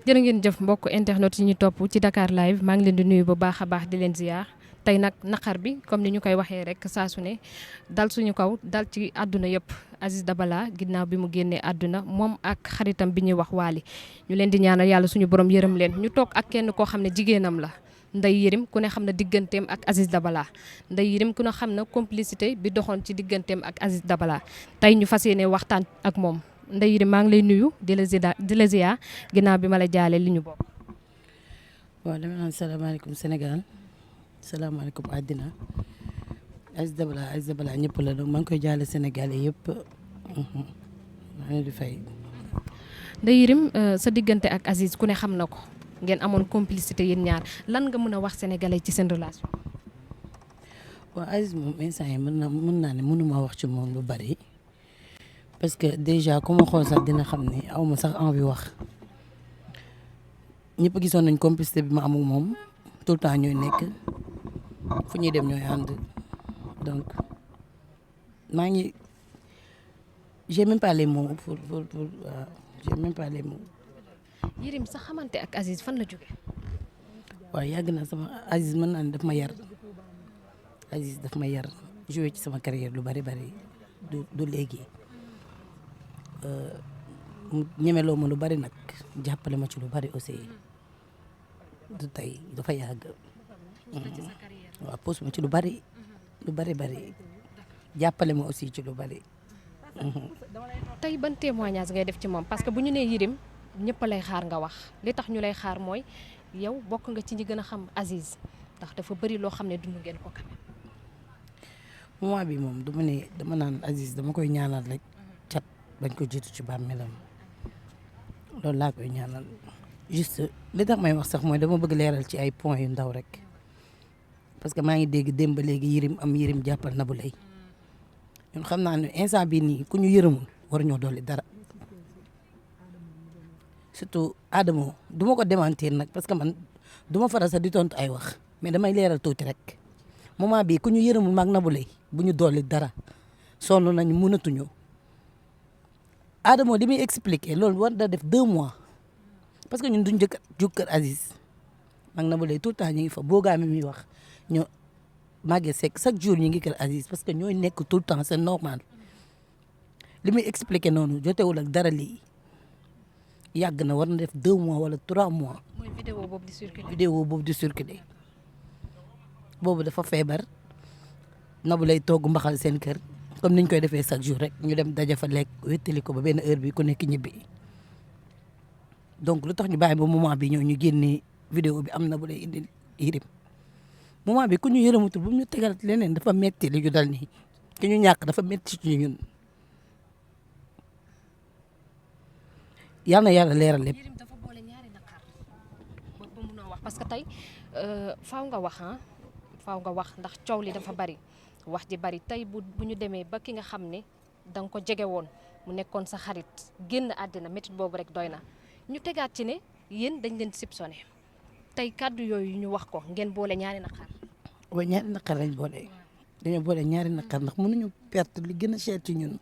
jërë ngeen jëf mbokk internet yi ñu topp ci Dakar live maa ngi leen di nuyu bu baax a baax di leen ziar tey nag naqar bi comme ni ñu koy waxee rek saa su ne dal suñu kaw dal ci àdduna yëpp Aziz Dabala ginnaaw bi mu génnee àdduna moom ak xaritam bi ñuy wax Waly ñu leen di ñaanal yàlla suñu borom yërëm leen ñu toog ak kenn koo xam ne jigéenam la Ndeye Yerim ku ne xam na digganteem ak Aziz Dabala Ndeye Yerim ku ne xam na complicité bi doxoon ci digganteem ak Aziz Dabala tey ñu fas yéene waxtaan ak moom Ndeye Yerim maa ngi lay nuyu di la ziar ginnaaw bi ma la jaale li ñu bokk. waaw dama naan salaamaaleykum Sénégal salaamaaleykum àddina Aziz Dabala ñëpp la donc maa ngi koy jaale Sénégal yëpp maa ngi di fay. Ndeye Yerim sa diggante ak Aziz ku ne xam na ko ngeen amoon complicité yéen ñaar lan nga mën a wax sénégalais ci seen relation. waaw Aziz moom instant yi mën naa ne mënuma wax ci moom lu bari parce que déjà ku ma xool sax dina xam ne aw ma sax envie wax ñëpp gisoon nañ complicité bi ma amul moom tout le temps ñooy nekk fu ñuy dem ñooy ànd donc maa ngi j'ai même pas les mots pour j'ai même pas les mots. Yerim sa xamante ak Aziz fan la jóge. waaw yàgg na sama Aziz mën naa ne daf ma yar Aziz daf ma yar joué ci sama carrière lu bari du léegi mu ñemeloo ma lu bari nag jàppale ma ci lu bari aussi du tey dafa yàgg. waaw pousse ma ci lu bari jàppale ma aussi ci lu bari. tey ban témoignage ngay def ci moom parce que bu ñu nee Yerim ñëpp lay xaar nga wax li tax ñu lay xaar mooy yow bokk nga ci ñi gën a xam Aziz ndax dafa bëri loo xam ne dund ngeen ko quand même. moment bi moom dama naan Aziz dama koy ñaanal rek cat bañ ko jiitu ci bàmmeelam loolu laa koy ñaanal juste li tax may wax sax mooy dama bëgg leeral ci ay points yu ndaw rek parce que maa ngi dégg démb ba léegi Yerim jàppal Nabou Leye ñun xam naa ne instant bii nii ku ñu yërëmul war ñoo dolli dara surtout Adamo du ma ko démentir nag parce que man du ma faral sax di tontu ay wax mais damay leeral tuuti rek moment bii ku ñu yërëmul maag Nabou Leye bu ñu dolli dara sonn nañu mënatuñu Adamo li muy expliquer loolu war da def 2 mois parce que ñun duñ jóg kër Aziz maag Nabou Leye tout le temps ñu ngi fa boogaa mi muy wax ñoo Maguette Seck chaque jour ñu ngi kër Aziz parce que ñooy nekk tout le temps c'est normal li muy expliquer noonu jotewul ak dara lii yàgg na war na def 2 mois wala 3 mois. mooy vidéo boobu di circuler. vidéo boobu di circuler boobu dafa feebar Nabou Leye togg mbaxal seen kër comme niñ koy defee chaque jour rek ñu dem daja fa lekk wéttali ko ba benn heure bi ku nekk ñibbi donc lu tax ñu bàyyi ba moment bi ñëw ñu génnee vidéo bi am Nabou Leye indi Yerim moment bi ku ñu yërëmatul bu ñu tegal leneen dafa metti li ñu dal nii ki ñu ñàkk dafa metti ci ñun yal na yàlla leeral lépp. Yerim dafa boole ñaari naqar ba munoo wax parce que tey faaw nga wax ndax coow li dafa bari wax ji bari tey bu ñu demee ba ki nga xam ne da nga ko jege woon mu nekkoon sa xarit génn àddina métit boobu rek doy na ñu tegaat ci ne yéen dañ leen soupçonné tey kàddu yooyu ñu wax ko ngeen boole ñaari naqar. waaw ñaari naqar lañ boole dañoo boole ñaari naqar ndax mënuñu perte li gën a cher ci ñun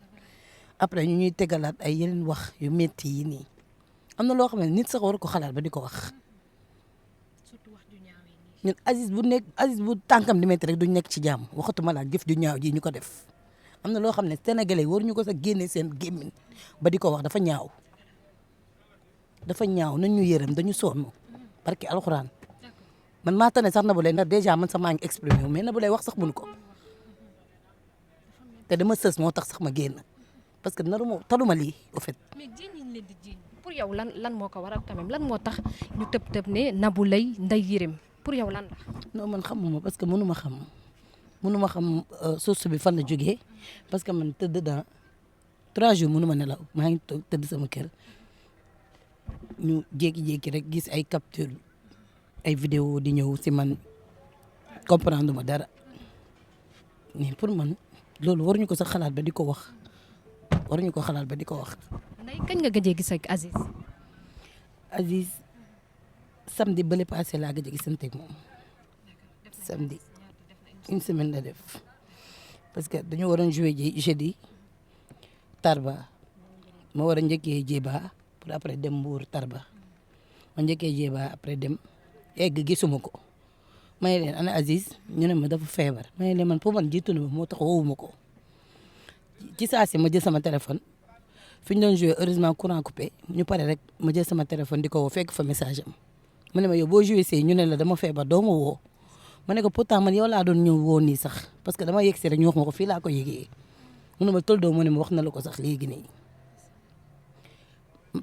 après ñu ñuy tegalaat ay yeneen wax yu métti yi nii am na loo xam ne nit sax war ko xalaat ba di ko wax ñun Aziz bu tànkam di métti rek duñ nekk ci jàmm waxatuma la jëf ju ñaaw ji ñu ko def am na loo xam ne sénégalais waruñu ko sax génne seen gémmiñ ba di ko wax dafa ñaaw nañ ñu yërëm dañu sonn barki alxuraan man maa tane sax Nabou Leye ndax déjà man sax maa ngi exprimé wu mais Nabou Leye wax sax mënu ko te dama sës moo tax sax ma génn parce que taluma lii au fait. mais jiiñ ñu leen di jiiñ pour yow lan moo ko waral quand même lan moo tax ñu tëb ne Nabou Leye Ndeye Yerim pour yow lan la. non man xamuma parce que mënuma xam source bi fan la jógee parce que man tëdd dans 3 jours mënuma nelaw maa ngi toog tëdd sama kër ñu jékki-jékki rek gis ay capture ay vidéo di ñëw si man comprendre ma dara mais pour man loolu waruñu ko sax xalaat ba di ko wax Ndeye kañ nga gëjee gis ak Aziz. Aziz samedi bële passé laa gëj a gisante ak moom samedi une semaine la def parce que dañoo waroon jouer jeudi Tarba ma war a njëkkee Jéba pour après dem Mbour Tarba ma njëkkee Jeeba après dem egg gisuma ko ma ne leen ana Aziz ñu ne ma dafa feebar ma ne leen man pour man jiitu na ma moo tax woowuma ko ci saa si ma jël sama téléphone fi ñu doon joué heureusement courant coupé ñu pare rek ma jël sama téléphone di ko woo fekk fa message am ma ne ma yow boo joué see ñu ne la dama feebar doo ma woo ma ne ko pourtant man yow laa doon ñëw woo nii sax parce que dama yegg si rek ñu wax ma ko fii laa ko yëgee mu ne ma toldoo mu ne ma wax na la ko sax léegi nii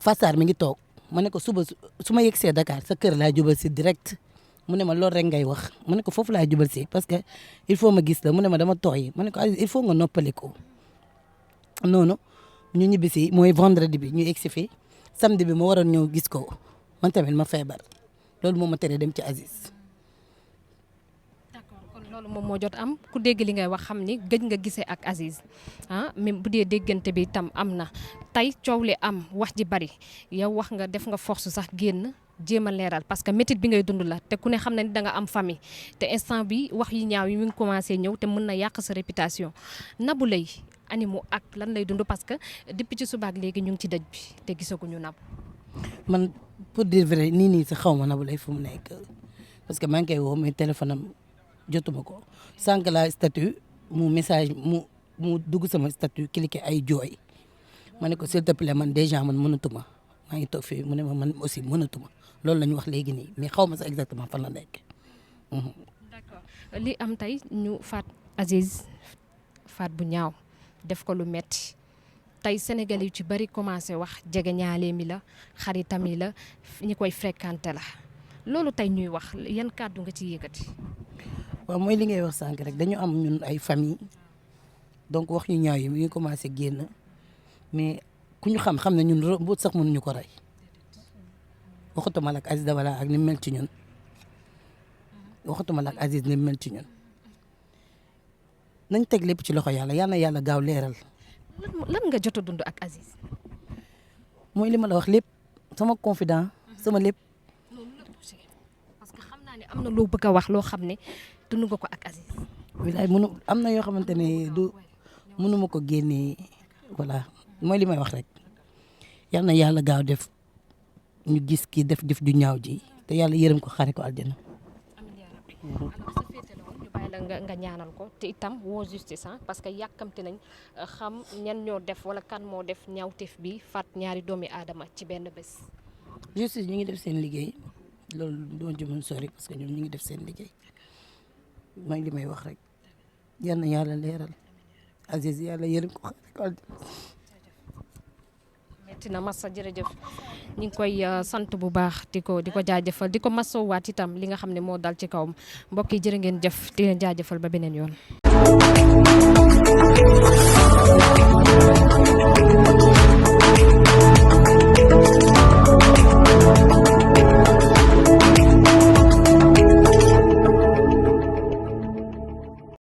Fassar mi ngi toog ma ne ko suba su ma yegg see Dakar sa kër laa jubal si direct mu ne ma loolu rek ngay wax ma ne ko foofu laa jubal si parce que il faut ma gis la mu ne ma dama tooy ma ne ko il faut nga noppali ko noonu ñu ñibbi si mooy vendredi bi ñu egg si fi samedi bi ma waroon ñëw gis ko man tamit ma feebar loolu moo ma tere dem ci Aziz. d'accord kon loolu moom moo jot am ku dégg li ngay wax xam ni gëj nga gisee ak Aziz même bu dee déggante bi tam am na tey coow li am wax ji bari yow wax nga def nga force sax génn jéem a leeral parce que métit bi ngay dund la te ku ne xam na ni da nga am famille te instant bi wax yi ñaaw yi mi ngi commencé ñëw te mën na yàq sa réputation Nabou Leye animu ak lan lay dund parce que depuis ci subaak léegi ñu ngi ci dëj bi te gisaguñu Nabou. man pour dire vrai nii sax xaw ma Nabou Leye fu mu nekk parce que maa ngi koy woo mais téléphone am jotuma ko sànq la statut mu message mu dugg sama statut cliqué ay jooy ma ne ko s'il te plaît man déjà man mënatuma maa ngi toog fii mu ne ma man aussi mënatuma loolu la ñu wax léegi nii mais xaw ma sax exactement fan la nekk. d'accord li am tey ñu faat Aziz faat bu ñaaw def ko lu metti tey Sénégal yu ci bari commencé wax jege ñaale mi la xaritam yi la ñi koy fréquenté la loolu tey ñuy wax yan kàddu nga ci yëkkati. waaw mooy li ngay wax sànq rek dañu am ñun ay famille donc wax yu ñaaw yi mi ngi commencé génn mais ku ñu xam ne ñun mbuut sax mënuñu ko rey waxatuma la ak Aziz Dabala ak ni mu mel ci ñun waxatuma la ak Aziz ni mu mel ci ñun nañ teg lépp ci loxo yàlla na yàlla gaaw leeral. lan nga jot a dund ak Aziz. mooy li ma la wax lépp sama confident sama lépp. parce que xam naa ne am na loo bëgg a wax loo xam ne dund nga ko ak Aziz. wilaay am na yoo xamante ne mënuma ko génnee voilà mooy li may wax rek yal na yàlla gaaw def ñu gis kii def jëf ju ñaaw ji te yàlla yërëm ko xare ko aljana. amiin yaa rabbi. alors sa féete la woon ñu bàyyi la nga ñaanal ko te itam woo justice parce que yàkkamti nañ xam ñan ñoo def wala kan moo def ñaawteef bi faat ñaari doomi aadama ci benn bés. justice ñu ngi def seen liggéey loolu doo jëmoon sori parce que ñoom ñu ngi def seen liggéey mooy li may wax rek yal na yàlla leeral Aziz yàlla yërëm ko xare ko aljana. metti na massa jërëjëf ñu ngi koy sant bu baax di ko jaajëfal di ko masawaat itam li nga xam ne moo dal ci kawam mbokk yi jërë ngeen jëf di leen jaajëfal ba beneen yoon.